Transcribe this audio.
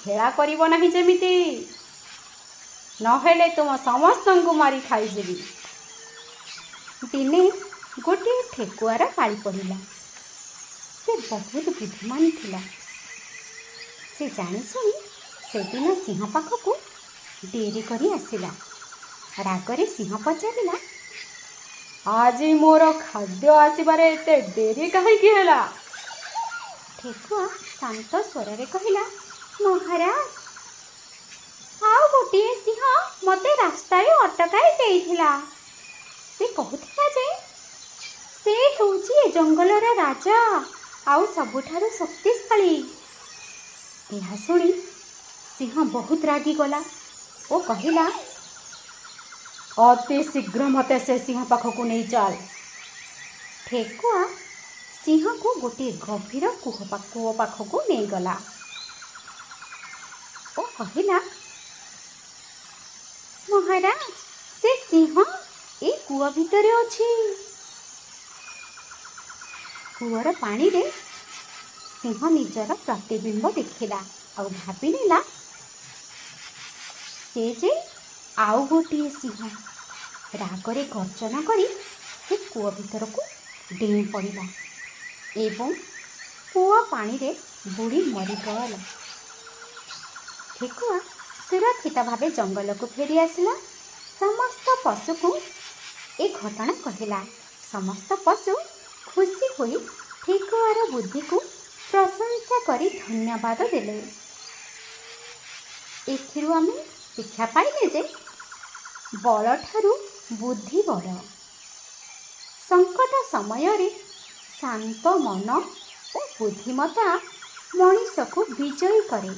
ହେଳା କରିବ ନାହିଁ ଯେମିତି, ନହେଲେ ତୁମ ସମସ୍ତଙ୍କୁ ମାରି ଖାଇଯିବି। ଦିନେ ଗୋଟିଏ ଠେକୁଆର ପାଳି ପଡ଼ିଲା। ସେ ବହୁତ ବୁଦ୍ଧିମାନ ଥିଲା। ସେ ଜାଣିଶୁଣି ସେଦିନ ସିଂହ ପାଖକୁ ଡେରି କରି ଆସିଲା। ରାଗରେ ସିଂହ ପଚାରିଲା, ଆଜି ମୋର ଖାଦ୍ୟ ଆସିବାରେ ଏତେ ଡେରି କାହିଁକି ହେଲା? ଠେକୁଆ ଶାନ୍ତ ସ୍ୱରରେ କହିଲା, ମହାରାଜ, ଆଉ ଗୋଟିଏ ସିଂହ ମୋତେ ରାସ୍ତାରେ ଅଟକାଇ ଦେଇଥିଲା। ସେ କହୁଥିଲା ଯେ ସେ ହେଉଛି ଏ ଜଙ୍ଗଲର ରାଜା ଆଉ ସବୁଠାରୁ ଶକ୍ତିଶାଳୀ। ଏହା ଶୁଣି ସିଂହ ବହୁତ ରାଗିଗଲା ଓ କହିଲା, ଅତି ଶୀଘ୍ର ମୋତେ ସେ ସିଂହ ପାଖକୁ ନେଇ ଚାଲ। ଠେକୁଆ ସିଂହକୁ ଗୋଟିଏ ଗଭୀର କୂଅ ପାଖକୁ ନେଇଗଲା ଓ କହିଲା, ମହାରାଜ, ସେ ସିଂହ ଏ କୂଅ ଭିତରେ ଅଛି। କୂଅର ପାଣିରେ ସିଂହ ନିଜର ପ୍ରତିବିମ୍ବ ଦେଖିଲା ଆଉ ଭାବିନେଲା ସେ ଯେ ଆଉ ଗୋଟିଏ ସିଂହ। ରାଗରେ ଗର୍ଜନ କରି ସେ କୂଅ ଭିତରକୁ ଡେଇଁ ପଡ଼ିଲା ଏବଂ କୂଅ ପାଣିରେ ବୁଡ଼ି ମରିଗଲା। ଠେକୁଆ ସୁରକ୍ଷିତ ଭାବେ ଜଙ୍ଗଲକୁ ଫେରି ଆସିଲା। ସମସ୍ତ ପଶୁକୁ ଏ ଘଟଣା କହିଲା। ସମସ୍ତ ପଶୁ ଖୁସି ହୋଇ ଠେକୁଆର ବୁଦ୍ଧିକୁ ପ୍ରଶଂସା କରି ଧନ୍ୟବାଦ ଦେଲେ। ଏଥିରୁ ଆମେ ଶିକ୍ଷା ପାଇଲେ ଯେ ବଳଠାରୁ ବୁଦ୍ଧି ବଡ଼। ସଙ୍କଟ ସମୟରେ ଶାନ୍ତ ମନ ଓ ବୁଦ୍ଧିମତ୍ତା ମଣିଷକୁ ବିଜୟୀ କରେ।